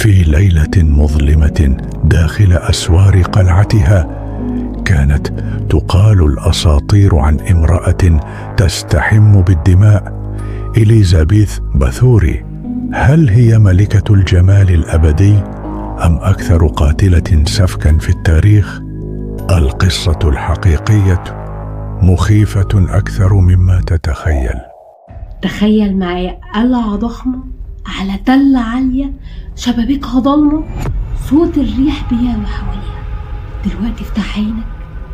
في ليلة مظلمة داخل أسوار قلعتها كانت تقال الأساطير عن امرأة تستحم بالدماء، إليزابيث باثوري. هل هي ملكة الجمال الأبدي أم أكثر قاتلة سفكا في التاريخ؟ القصة الحقيقية مخيفة أكثر مما تتخيل. تخيل معايا قلعة ضخمة على تلة عالية، شبابيكها ضلمة، صوت الريح بيعلى حواليها. دلوقتي افتح عينك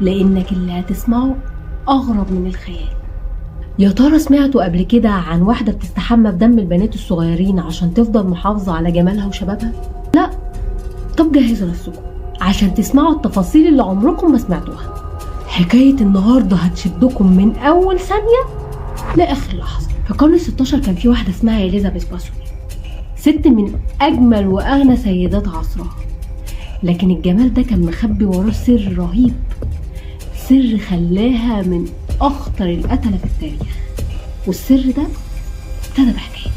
لأنك اللي هتسمعه أغرب من الخيال. يا ترى سمعتوا قبل كده عن واحدة بتستحمى بدم البنات الصغيرين عشان تفضل محافظة على جمالها وشبابها؟ لا. طب جهزوا نفسكم عشان تسمعوا التفاصيل اللي عمركم ما سمعتوها. حكاية النهاردة هتشدكم من أول ثانية لآخر لحظة. في القرن 16 كان في واحدة اسمها إليزابيث باثوري، ست من أجمل وأغنى سيدات عصرها، لكن الجمال ده كان مخبي وراه سر رهيب، سر خلاها من أخطر القتلة في التاريخ. والسر ده ابتدى بحكايتنا.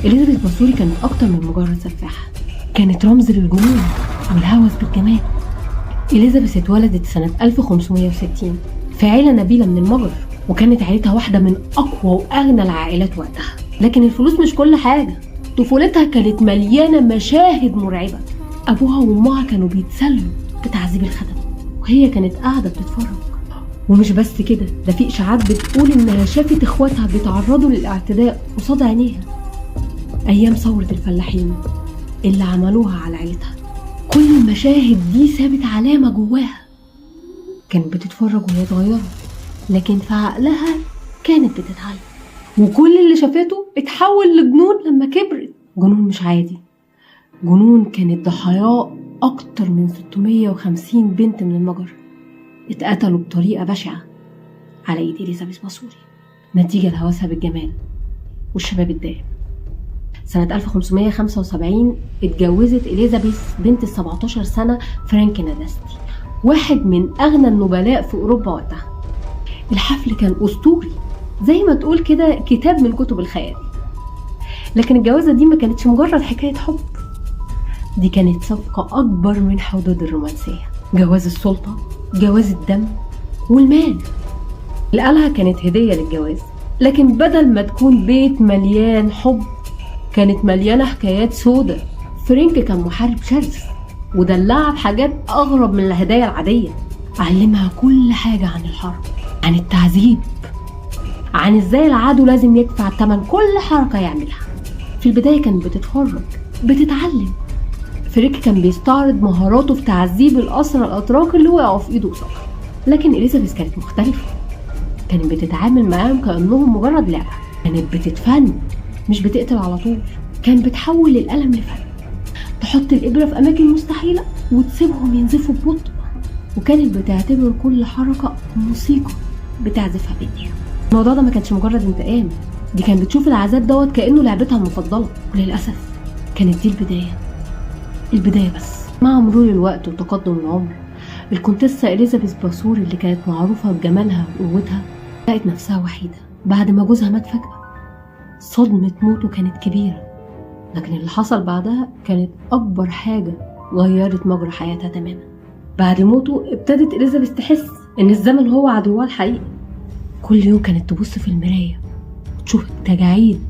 إليزابيث باثوري كانت أكتر من مجرد سفاحة، كانت رمز للجنون والهوس بالجمال. إليزابيث اتولدت سنة 1560 في عيلة نبيلة من المجر، وكانت عيلتها واحدة من أقوى وأغنى العائلات وقتها. لكن الفلوس مش كل حاجة. طفولتها كانت مليانة مشاهد مرعبة. أبوها وأمها كانوا بيتسلوا بتعذيب الخدم وهي كانت قاعدة بتتفرج. ومش بس كده، ده في إشاعات بتقول إنها شافت إخواتها بيتعرضوا للاعتداء قصاد عينيها أيام ثورة الفلاحين اللي عملوها على عيلتها. كل المشاهد دي سابت علامة جواها. كانت بتتفرج وهي صغيرة، لكن في عقلها كانت بتتعلم، وكل اللي شافته اتحول لجنون لما كبرت. جنون مش عادي، جنون كانت ضحاياه أكتر من 650 بنت من المجر اتقتلوا بطريقة بشعة على إيد إليزابيث باثوري نتيجة لهوسها بالجمال والشباب الدائم. سنة 1575 اتجوزت إليزابيث بنت ال 17 سنة فرانك ناداستي، واحد من أغنى النبلاء في أوروبا وقتها. الحفل كان أسطوري، زي ما تقول كده كتاب من كتب الخيال. لكن الجوازة دي ما كانتش مجرد حكاية حب، دي كانت صفقة أكبر من حدود الرومانسية. جواز السلطة، جواز الدم والمال. القلعة كانت هدية للجواز، لكن بدل ما تكون بيت مليان حب كانت مليانة حكايات سودة. فرانك كان محارب شرس ودلعها بحاجات أغرب من الهدايا العادية. علمها كل حاجة عن الحرب، عن التعذيب، عن ازاي العدو لازم يدفع تمن كل حركة يعملها. في البداية كانت بتتفرج، بتتعلم. فريك كان بيستعرض مهاراته في تعذيب الأسرى الأتراك اللي وقعوا في إيده قصادها. لكن إليزابيث كانت مختلفة، كانت بتتعامل معاهم كأنهم مجرد لعبة. كانت بتتفن، مش بتقتل على طول. كان بتحول الألم لفن، تحط الإبرة في أماكن مستحيلة وتسيبهم ينزفوا ببطء. وكانت بتعتبر كل حركة موسيقى بتعزفها بإيديها. الموضوع ده ما كانش مجرد انتقام، دي كانت بتشوف العذاب دوت كأنه لعبتها المفضلة. وللأسف كانت دي البداية، البداية بس. مع مرور الوقت وتقدم العمر، الكونتيسة إليزابيث باثوري اللي كانت معروفة بجمالها وقوتها لقت نفسها وحيدة بعد ما جوزها مات فجأة. صدمة موته كانت كبيرة، لكن اللي حصل بعدها كانت أكبر حاجة غيرت مجرى حياتها تماما. بعد موته ابتدت إليزابيث تحس إن الزمن هو عدوها الحقيقي. كل يوم كانت تبص في المراية وتشوف التجاعيد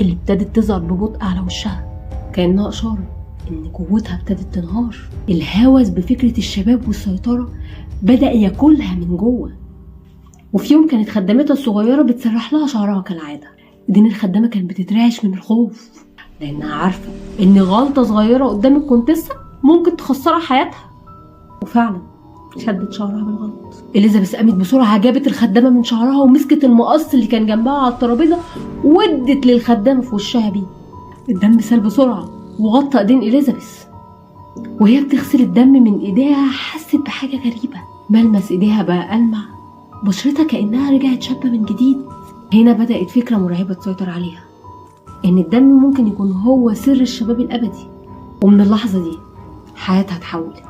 اللي ابتدت تظهر ببطء على وشها، كأنها إشارة إن قوتها ابتدت تنهار. الهوس بفكرة الشباب والسيطرة بدأ ياكلها من جوه. وفي يوم كانت خدامتها الصغيرة بتسرح لها شعرها كالعادة. دين الخدامة كانت بتترعش من الخوف، لأنها عارفة إن غلطة صغيرة قدام الكونتيسة ممكن تخسرها حياتها. وفعلا شدت شعرها بالغلط. إليزابيث قامت بسرعة، جابت الخدامة من شعرها ومسكت المقص اللي كان جنبها على الترابيزة وادت للخدامة في وشها بيه. الدم سال بسرعة وغطى ايدين إليزابيث. وهي بتغسل الدم من ايديها حست بحاجة غريبة، ملمس ايديها بقى ألمع، بشرتها كأنها رجعت شابة من جديد. هنا بدأت فكرة مرعبة تسيطر عليها، إن الدم ممكن يكون هو سر الشباب الأبدي. ومن اللحظة دي حياتها اتحولت.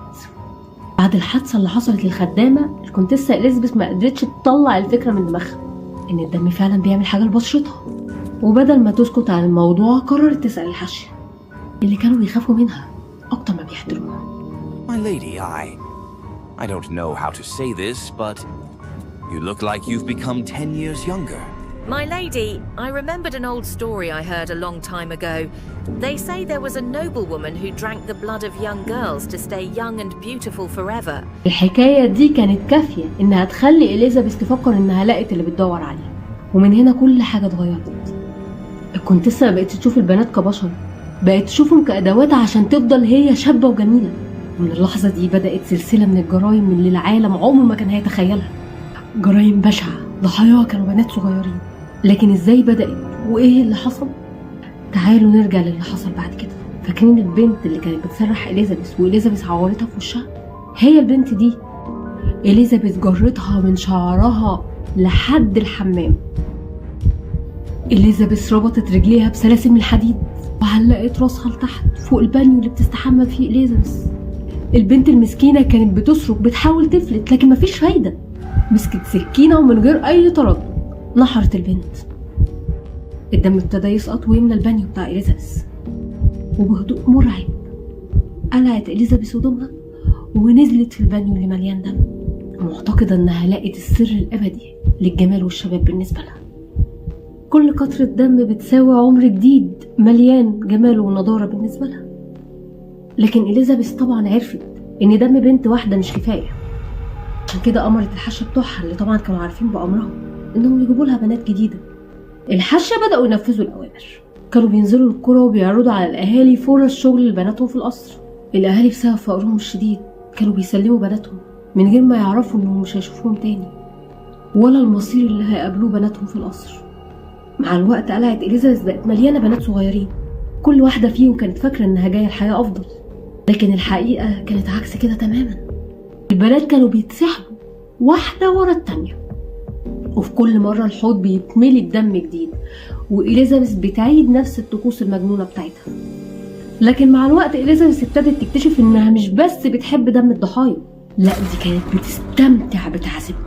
بعد الحادثة اللي حصلت للخدامة، الكونتيسة إليزابيث ما قدرتش تطلع الفكرة من دماغها إن الدم فعلا بيعمل حاجة لبشرتها. وبدل ما تسكت عن الموضوع قررت تسأل الحاشية. اللي كانوا بيخافوا منها أكتر ما بيحترموها. My lady, I don't know how to say this, but you look like you've become 10 years younger. My lady, I remembered an old story I heard a long time ago. They say there was a noblewoman who drank the blood of young girls to stay young and beautiful forever. الحكاية دي كانت كافية إنها تخلي إليزابيث تفكر إنها لقت اللي بتدور عليه، ومن هنا كل حاجة اتغيرت. الكونتيسة ما بقتش تشوف البنات كبشر، بقت تشوفهم كأدوات عشان تفضل هي شابة وجميلة. ومن اللحظة دي بدأت سلسلة من الجرائم اللي العالم عمره ما كان هيتخيلها، جرائم بشعة ضحاياها كانوا بنات صغيرين. لكن ازاي بدأت وايه اللي حصل؟ تعالوا نرجع للي حصل بعد كده. فاكرين البنت اللي كانت بتسرح إليزابيث وإليزابيث عورتها في وشها؟ هي البنت دي إليزابيث جرتها من شعرها لحد الحمام. إليزابيث ربطت رجليها بسلاسل من الحديد وعلقت راسها لتحت فوق البانيو اللي بتستحمى فيه إليزابيث. البنت المسكينة كانت بتصرخ بتحاول تفلت، لكن مفيش فايدة. مسكت سكينة ومن غير أي تردد نحرت البنت. الدم ابتدى يسقط ويملى البانيو بتاع إليزابيث، وبهدوء مرعب قلعت إليزابيث هدومها ونزلت في البانيو اللي مليان دم، معتقدة إنها لقت السر الأبدي للجمال والشباب بالنسبة لها. كل قطرة دم بتساوي عمر جديد مليان جمال ونضارة بالنسبة لها. لكن إليزابيث طبعا عرفت إن دم بنت واحدة مش كفاية، عشان كده أمرت الحاشية بتوعها اللي طبعا كانوا عارفين بأمرهم إنهم يجيبوا لها بنات جديدة. الحاشية بدأوا ينفذوا الأوامر، كانوا بينزلوا القرى وبيعرضوا على الأهالي فرص شغل لبناتهم في القصر. الأهالي بسبب فقرهم الشديد كانوا بيسلموا بناتهم من غير ما يعرفوا إنهم مش هيشوفوهم تاني ولا المصير اللي هيقابلوه بناتهم في القصر. مع الوقت قلعة إليزابيث بقت مليانة بنات صغيرين، كل واحدة فيهم كانت فاكرة إنها جاية الحياة أفضل، لكن الحقيقة كانت عكس كده تماما. البنات كانوا بيتسحبوا واحدة ورا التانية، وفي كل مرة الحوض بيتملي بدم جديد، وإليزابيث بتعيد نفس الطقوس المجنونة بتاعتها. لكن مع الوقت إليزابيث ابتدت تكتشف إنها مش بس بتحب دم الضحايا، لا دي كانت بتستمتع بتعذيبهم.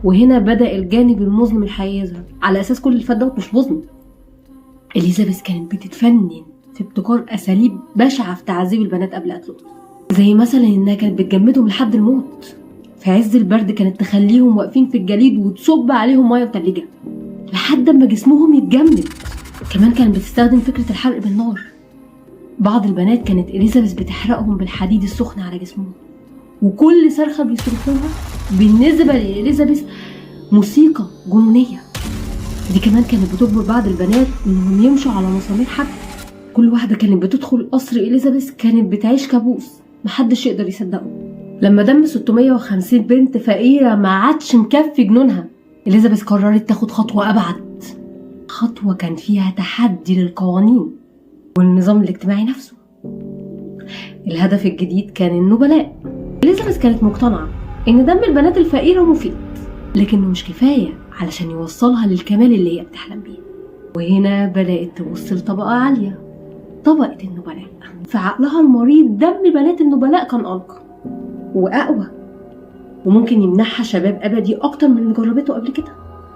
وهنا بدأ الجانب المظلم الحقيقي يظهر، على أساس كل اللي فات دوت مش مظلم. إليزابيث كانت بتتفنن في ابتكار أساليب بشعة في تعذيب البنات قبل قتلهم، زي مثلا إنها كانت بتجمدهم لحد الموت في عز البرد، كانت تخليهم واقفين في الجليد وتصب عليهم مية متلجة لحد ما جسمهم يتجمد. كمان كانت بتستخدم فكرة الحرق بالنار، بعض البنات كانت إليزابيث بتحرقهم بالحديد السخن على جسمهم، وكل صرخة بيصرخوها بالنسبة لإليزابيث موسيقى جنونية. دي كمان كانت بتجبر بعض البنات إنهم يمشوا على مسامير حبل. كل واحدة كانت بتدخل قصر إليزابيث كانت بتعيش كابوس محدش يقدر يصدقه. لما دم 650 بنت فقيرة ما عادش مكفي جنونها، إليزابيث قررت تاخد خطوة أبعد، خطوة كان فيها تحدي للقوانين والنظام الاجتماعي نفسه. الهدف الجديد كان النبلاء. إليزابيث كانت مقتنعة إن دم البنات الفقيرة مفيد، لكنه مش كفاية علشان يوصلها للكمال اللي هي بتحلم بيه. وهنا بدأت تبص لطبقة عالية، طبقة النبلاء. في عقلها المريض دم بنات النبلاء كان أنقى وأقوى، وممكن يمنحها شباب أبدي أكتر من اللي جربته قبل كده.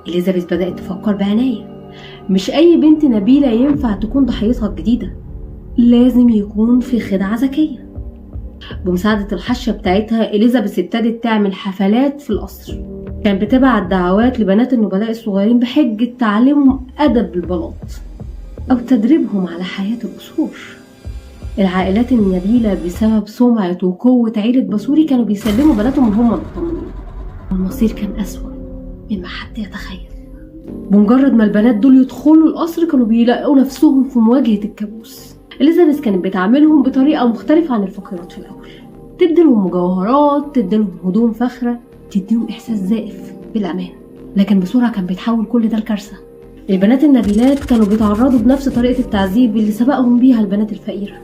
إليزابيث بدأت تفكر بعناية، مش أي بنت نبيلة ينفع تكون ضحيتها الجديدة، لازم يكون في خدعة ذكية. بمساعدة الحاشية بتاعتها إليزابيث ابتدت تعمل حفلات في القصر، كانت بتبعت دعوات لبنات النبلاء الصغيرين بحجة تعليمهم أدب البلاط أو تدريبهم على حياة القصور. العائلات النبيلة بسبب سمعة وقوة عيلة باسوري كانوا بيسلموا بناتهم وهم مطمنين، والمصير كان أسوأ مما حد يتخيل. بمجرد ما البنات دول يدخلوا القصر كانوا بيلاقوا نفسهم في مواجهة الكابوس. إليزابيث كانت بتعاملهم بطريقة مختلفة عن الفقيرات في الأول، تديلهم مجوهرات، تديلهم هدوم فاخرة، تديهم إحساس زائف بالأمان، لكن بسرعة كان بيتحول كل ده لكارثة. البنات النبيلات كانوا بيتعرضوا بنفس طريقة التعذيب اللي سبقهم بيها البنات الفقيرة،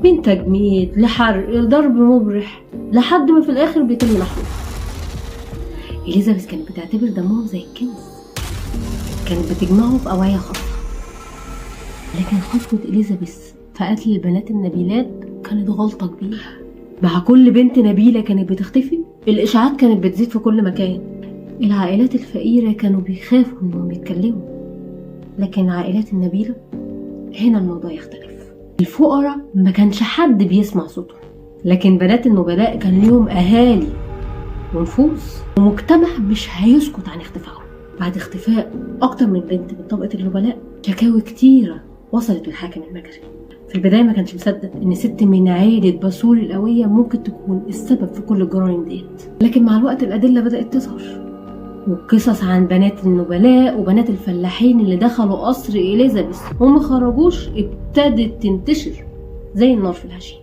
من تجميد لحرق لضرب مبرح، لحد ما في الآخر بيتم نحرهم. إليزابيث كانت بتعتبر دمهم زي الكنز، كانت بتجمعه في أوعية خاصة. لكن خطوة إليزابيث في قتل البنات النبيلات كانت غلطة كبيرة. مع كل بنت نبيلة كانت بتختفي، الإشاعات كانت بتزيد في كل مكان. العائلات الفقيرة كانوا بيخافوا إنهم يتكلموا، لكن العائلات النبيلة هنا الموضوع يختلف. الفقراء ما كانش حد بيسمع صوتهم، لكن بنات النبلاء كان ليهم أهالي ونفوذ ومجتمع مش هيسكت عن اختفائهم. بعد اختفاء أكتر من بنت من طبقة النبلاء، شكاوي كتيرة وصلت للحاكم المجري. في البداية ما كانش مصدق إن ست من عائلة باثوري القوية ممكن تكون السبب في كل الجرائم ديت، لكن مع الوقت الأدلة بدأت تظهر، وقصص عن بنات النبلاء وبنات الفلاحين اللي دخلوا قصر إليزابيث وما خرجوش ابتدت تنتشر زي النار في الهشيم.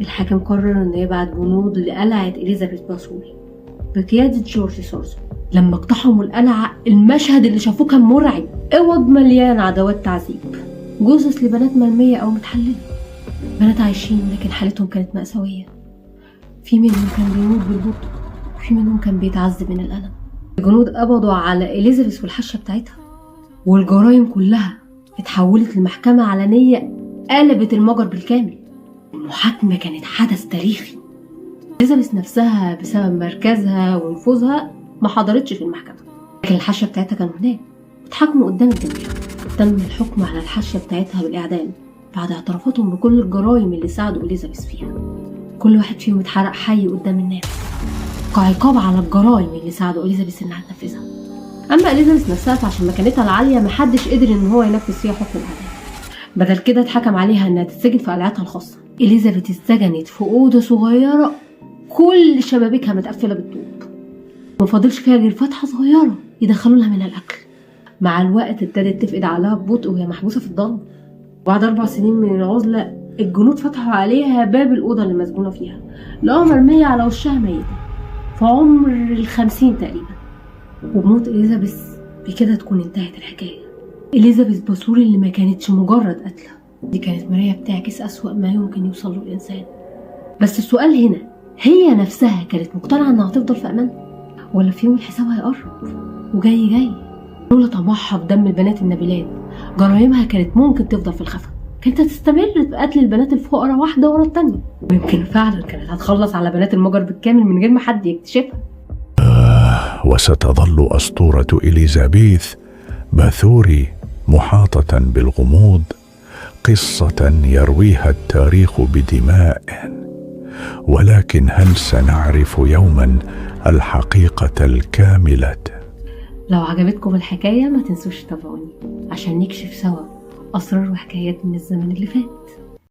الحاكم قرر انه يبعت جنود لقلعة إليزابيث باثوري بقيادة جورج سورزو. لما اقتحموا القلعة المشهد اللي شافوه كان مرعب، اوض مليان عدوات تعذيب، جثث لبنات مرمية أو متحللة، بنات عايشين لكن حالتهم كانت مأساوية. في منهم كان بيموت بالبطء، وفي منهم كان بيتعذب من الألم. الجنود قبضوا على إليزابيث والحشة بتاعتها، والجرائم كلها اتحولت لمحكمة علنية قلبت المجر بالكامل. المحاكمة كانت حدث تاريخي. إليزابيث نفسها بسبب مركزها ونفوذها ما حضرتش في المحكمة، لكن الحشة بتاعتها كانوا هناك واتحاكموا قدام الجميع. تم الحكم على الحشة بتاعتها بالإعدام بعد اعترافاتهم بكل الجرائم اللي ساعدوا إليزابيث فيها. كل واحد فيهم اتحرق حي قدام الناس كعقاب على الجرائم اللي ساعدوا إليزابيث إنها تنفذها. أما إليزابيث نفسها فعشان مكانتها العالية محدش قدر إن هو ينفذ فيها حكم الإعدام، بدل كده اتحكم عليها إنها تتسجن في قلعتها الخاصة. إليزابيث اتسجنت في أوضة صغيرة كل شبابيكها متقفلة بالطوب، ما فاضلش فيها غير فتحة صغيرة يدخلوا لها منها الأكل. مع الوقت ابتدت تفقد عقلها ببطء وهي محبوسة في الضلمة. بعد 4 سنين من العزلة الجنود فتحوا عليها باب الأوضة اللي مسجونة فيها، لقوها مرمية على وشها ميتة في عمر 50 تقريبا. وبموت إليزابيث بكده تكون انتهت الحكاية. إليزابيث باثوري اللي ما كانتش مجرد قتلة، دي كانت مراية بتعكس أسوأ ما يمكن يوصل له الإنسان. بس السؤال هنا، هي نفسها كانت مقتنعة إنها هتفضل في أمان، ولا في يوم الحساب هيقرب وجاي جاي؟ لولا طمعها في دم البنات النبيلات جرايمها كانت ممكن تفضل في الخفا، كانت هتستمر في قتل البنات الفقراء واحدة ورا التانية، ويمكن فعلا كانت هتخلص على بنات المجر بالكامل من غير ما حد يكتشفها. وستظل أسطورة إليزابيث باثوري محاطة بالغموض، قصة يرويها التاريخ بدماء، ولكن هل سنعرف يوما الحقيقة الكاملة؟ لو عجبتكم الحكاية ما تنسوش تتابعوني عشان نكشف سوا أسرار وحكايات من الزمن اللي فات.